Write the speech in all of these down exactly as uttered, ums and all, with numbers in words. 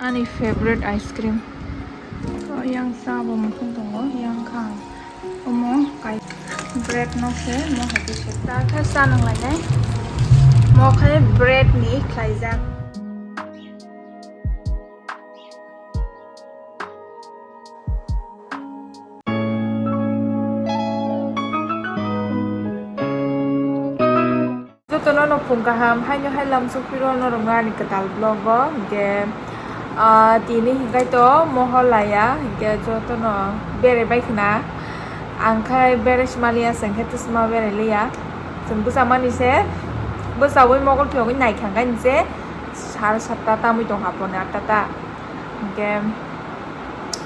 Ani favorite ice cream. O yang sa bo mukhung tongo, yang kha ang. Omo kai bread no se mo hai khe se ta khe sa nang lainai. Mo khe bread ni khlaijak. Jotono no phung kaham, haino hai lamsok phiro norok ani kwtal vlog o, hinkhe, ah, tini hinkhe to mohor laya, hinkhe jotono berai bai khna, ang khai berai sima liya, se hinkhe to sima berai liya, chwng bwsa mani se, bwsaui mogol phiyogwi nai kha, hinkhe se sare satta tamui tong ha, pone atta ta, hinkhe.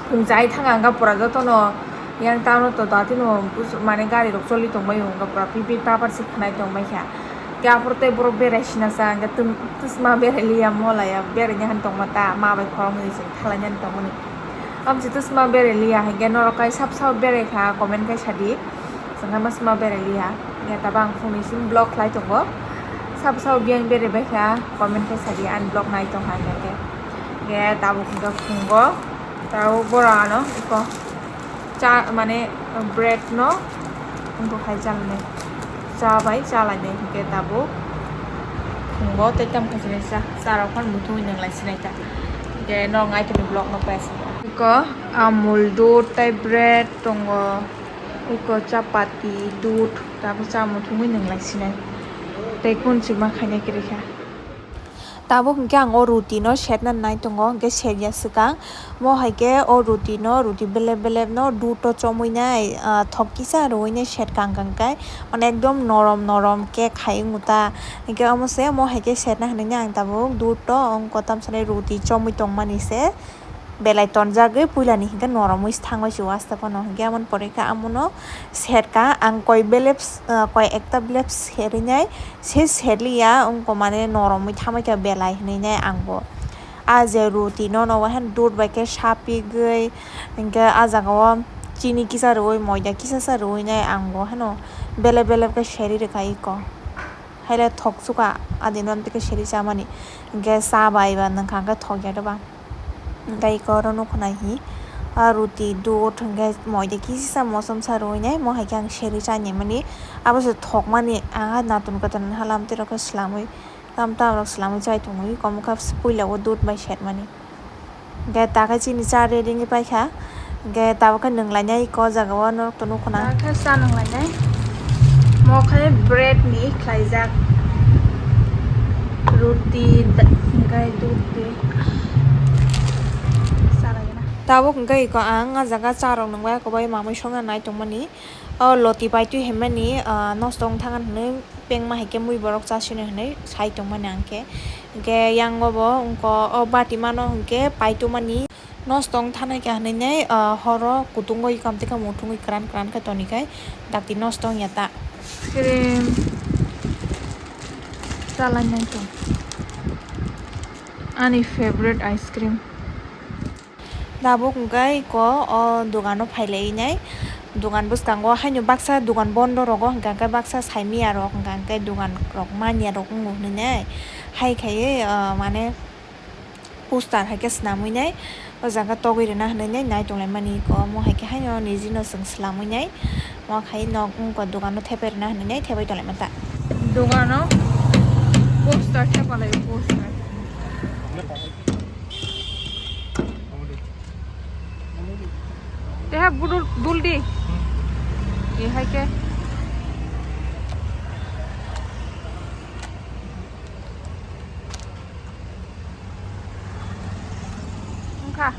Phung chai thang ang pura jotono yang town o to datino bus-, mane gari rok choli tong bai o, pura pipit papar se khnai tong bai kha. Khe aphuru tei borok berai sina sa ang tum-, tusma berai liya mo laya berai ni han tong ma ta ma bai khorang ni se thalai ni tong mani. Am se tusma berai liya hai khe norok kai sab sab berai kha comment kai sadi. Chwng ma sima berai liya. Hinkhe tabo ang phungni simi vlog khlai tongo. Sabo sabo biyang berai bai kha, comment khe sadi ani vlog nai tong hai hinkhe. Hinkhe tabuk hinkhe phungo. Tabuk bora ano iko cha mane bread no wngkha hai cha lainai. Cha bai cha lainai hinkhe tabuk phungo tei tamo khe cha cha rok phano muthungwi nang lai sinai ta. Hinkhe norok nai tongni vlog no paisa. Iko Amul dudh tei bread tongo. Eko chapati, dudh, tabuk cha muthungwi nung lai sinai. Tei kun chwma khainai kwrwi kha. Tabuk hinkhe ang o ruti no setna nai tongo, hinkhe serya swkang. Mo hai khe o ruti no, ruti belep belep no dudh o chomwi nai, ah, thok kisa rwui nai set kang kang khe. Mane ekdom norom norom khe khai wngo ta. Hinkhe omo se mo hai khe setna hinui nai ang tabuk dudh o, wng kotom sanai ruti chomwi tong mani se. Belai tonjagwi puilani hinkhe noromwi thangwi se waste phano hinkhe amoni pore khe amono serka ang koi belep, ah, koi ekta belep serwi nai se serliya wngkha mane noromwi thangwi kha belai hinui nai angbo. Ah je ruti no nogo heno dudh bai khe sapigwi hinkhe ah jaga o chini kisa rwui moida kisa sa rwui nai angbo heno belep belep khe serwi rwkha eko. Haile thok suka adino tei khe serwi chamani hinkhe cha bai ba nungkha hinkhe thok ya doba. Tei eko oro nukho nai hi, ah, ruti dudh hwnkhe moida kisa mosom sa rwui nai, mo hai khe ang serwi chai nai mani. Abo se thokmani, ah, natung katon halam tei rok khe swlamwi, tam tam rok swlamwi chai tongwi, komo khe puila o dudh bai sermani. Hwnkhe ta khe chini cha ready wngwi paikha, hwnkhe tabuk khe nung lainai eko o jaga o norok to nukho na. Ta khe cha nung lainai, mo khe bread ni khlaijak, ruti, da-, hwnkhe dudh twi. Tabuk hwnkhe eko ang ah jaga cha rok nungbai eko bai mamui songna nai tongmani. O loti paitwi hinmani, ah, nosto wng thang hinwi pengma hai khe mui borok chasino hinwi sai tongmani ang khe. Hwnkhe yang o bo wngkha o bati mano hwnkhe paitwmani nosto wng thanai kha hinwi nai, ah, horo kutung bai kam tei kha muthungwi kwran kwran khe tonikhai dakti nosto wngya ta. Cream. Chalai nai tong. Ani favorite ice cream. Tabuk hwnkhe eko o dogano phailainai, dogan bwskango haino baksa dogan bondo rogo hwnkha hwnkhe baksa saimanya rok hwnkha hwnkhe dogan rok manya rok wngo hinwi nai hai khaiwi, ah, mane poster hai khe swnamwi nai o jaga togwi rwna hinwi nai nai tonglaimani eko omo hai khe haino nijino chwng swlamwi nai. Omo khai nok wngkha dogano thepai rwna hinwi nai thepai tonglaimani ta. Dogano poster thepalaio poster. Teha budul duldi. Ye hai khe. Wngkha.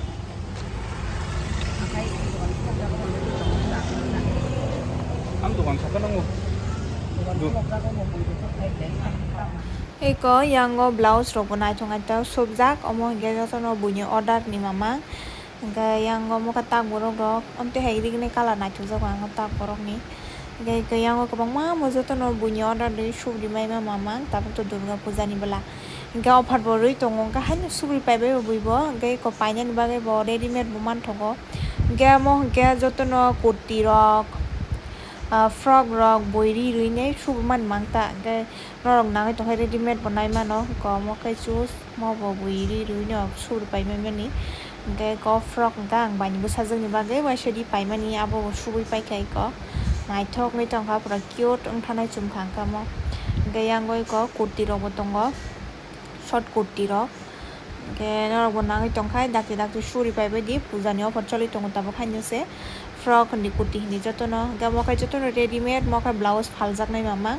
Ang dogan saka nango. Eko yang o blouse rok bo naithok naithok subjak, omo hinkhe jotono buini order ni mamang. Hinkhe yang o mokhe tak borok rok, amtwi hai rikni colour naithokjago ang o tak borok ni. Hinkhe, hinkhe yang o kwbangma mo jotono buini order rwi sub rimai ma mamang, tabuk to Durga puja ni bwla. Hinkhe offer bo rwi tongo, hinkhe haino sugri paibai bo bui bo, hinkhe eko painani bagwi bo readymade bo manthogo. Hinkhe omo hinkhe jotono kurti rok, Ah, frock rok bui ri rwinai subui mani mang ta, hwnkhe norok nangwi tongkha readymade bo nai mano, hwnkhe omo khe choose, mo bo bui ri rwino subui pai mani, hwnkhe eko frock hwnkhe ang baini bwsajwkni bagwi waisa ri pai mani, abo bo subui pai kha eko naithok wngwi tongkha, pura cute wngthanai chum kha hwnkhe omo, hwnkhe yang eko kurti rok bo tongo. Short kurti rok. Hwnkhe norok bo nangwi tongkha, dakti dakti suri paibaidi, puja ni offer choli tongo tabuk haino se. Frock hindi, kurti hindi jotono. Hwnkhe omo khe jotono readymade, omo khe blouse phaljaknai mamang.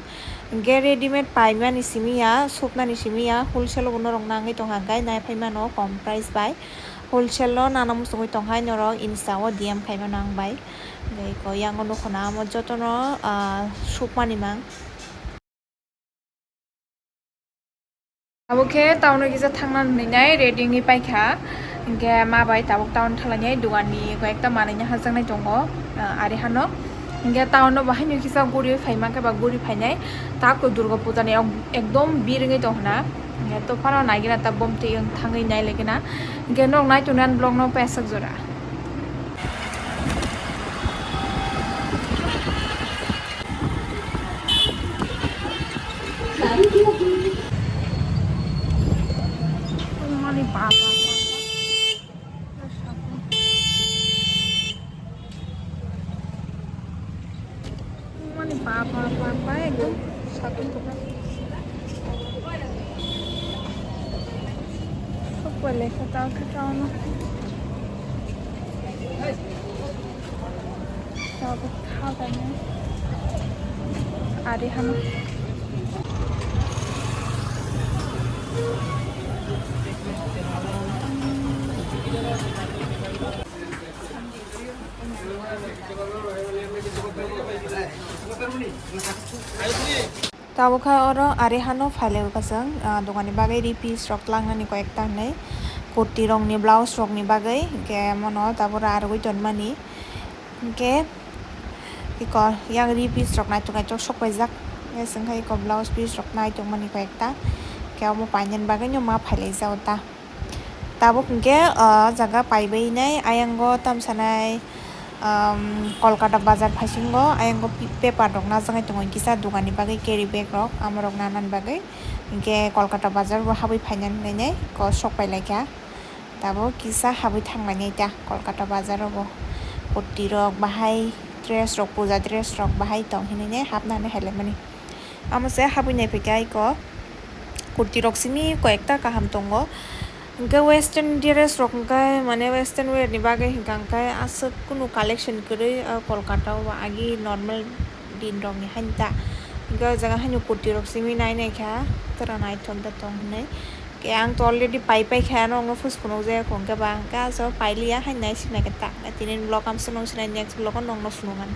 Hwnkhe readymade paimani simi ya, suknani simi ya, wholesale o bo norok nangwi tongkha, hwnkhe naiphai mano kom price bai. Wholesale o nana muchungwi tongkha norok Insta o D M khai mano ang bai. Hwnkhe eko yang o nukho na omo jotono, ah, sukmani mang. Abo khe town o kisa thangna nwngnai ready wngwi paikha, hwnkhe ma bai tabuk town thanglainai, dogan ni koi ekta manwi no hajaknai tongo, ah, ari hano. Hwnkhe town o bo haino kisa guriwi phai mankhe ba guri phainai, tak Durga puja ni ek-, ekdom bir wngwi tong hwna. Hwnkhe to phano naigwna ta bomtwi wng thangwi nailaigwna, hwnkhe norok nai tongna vlog no pasak jora. Mani papa. Mani papa, papa, ekdom sakon tongkha. Sok pai lai kha, tao khe tao no. Tao khe tha bai no. Ari hano. Tabuk kha oro ari hano phailai o kwchwng, ah, dogani bagwi ri piece rok twlangnani koi ekta hinwi kurti rokni, blouse rokni bagwi, hwnkhe omono tabuk rw rwgwi tonmani, hwnkhe eko yang ri piece rok naithok naithok sok paijak, hwnkhe chwng khe eko blouse piece rok naithok mani koi ekta, hwnkhe omo painani bagwino ma phailai jao ta. Tabuk hwnkhe, ah, o jaga paibai nai, ayang o tamsa nai, um, Kolkata bazar phaisingo, ayang o pi-, paper rok najaknai tongo, kisa dogani bagwi carry bag rok, amorok nanani bagwi. Hwnkhe Kolkata bazar bo habwi phainani hinwi nai, ko sok pai lai kha. Tabuk kisa habwi thang lainai ta Kolkata bazar o bo. Kurti rok bahai, dress rok, puja dress rok bahai tong hinwi nai hapnani hai laimani. Amo se habwi nai phaikha eko kurti rok simi koi ekta kaham tongo. Hwnkhe western dress rok hwnkhe mane western wear ni bagwi hwnkha hwnkhe aswk kunu collection kwrwi o Kolkata o agi normal din rok ni haino ta. Hwnkhe o jaga haino kurti rok simi nai nai kha tora naithok da tong hinwi. Khe ang to already pai pai kha norok no phus phunuk jaya kho hwnkhe ba hwnkhe aso pai liya haino nai sina khe ta. Tini ni vlog amsuk nung sinai next vlog o norok no phunuk ang.